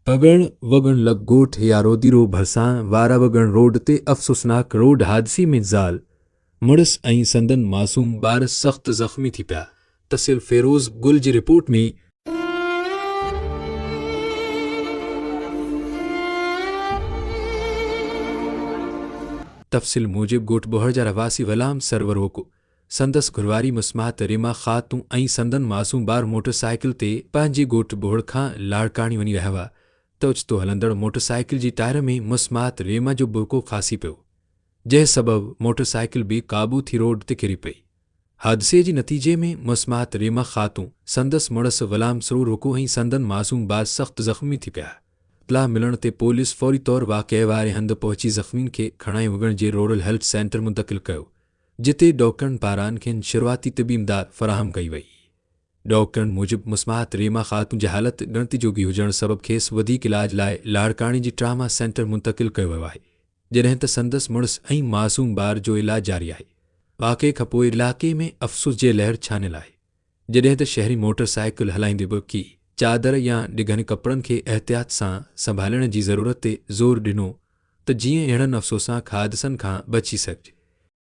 پويڻ وڳڻ لڳ ڳوٺ ياروديرو ڀرسان وارا وڳڻ روڊ تي افسوسناڪ روڊ حادثي ۾ زال، مڙس ۽ سندن معصوم ٻار سخت زخمي ٿي پيا، تسيل فيروز گل جي رپورٽ ۾. تفصيل موجب ڳوٺ ٻوهڙ جا رهواسي غلام سرور وڪو، سندس گهرواري مسمات ريما خاتون ۽ سندن معصوم ٻار موٽر سائيڪل تي پنهنجي ڳوٺ ٻوهڙ کان لاڙڪاڻي وڃي رهيا هئا ته اوچتو هلندڙ موٽر سائيڪل جي ٽائر ۾ مسمات ريما جو برقعو ڦاسي پيو، جنهن سبب موٽر سائيڪل بي قابو ٿي روڊ تي ڪري پئي. حادثي جي نتيجي ۾ مسمات ريما خاتون، سندس مڙس غلام سرور رڪو ۽ سندن معصوم ٻار سخت زخمي ٿي پيا. اطلاع ملڻ تي پوليس فوري طور واقعي واري هنڌ پهچي زخمين کي کڻائي وڳڻ جي رورل هيلٿ سينٽر منتقل ڪيو، جتي ڊاڪٽرن پاران کين شروعاتي طبي امداد فراهم ڪئي وئي. ڊاڪٽرن موجب مسمات ريما خاتون جي حالت ڳڻتي جوڳي هجڻ سبب کيس وڌيڪ علاج لاء لاڙڪاڻي جي ٽراما سينٽر منتقل ڪيو ويو آهي، جڏهن ته سندس مڙس ۽ معصوم ٻار جو علاج جاري آهي. واقعي کانپوء علائقي ۾ افسوس جي لهر ڇانيل آهي، جڏهن ته شهري موٽر سائيڪل هلائيندي برقعي، چادر يا ڊگهن ڪپڙن کي احتياط سان سنڀالڻ جي ضرورت تي زور ڏنو ته جيئن اهڙن افسوسناڪ حادثن کان بچي سگهجي.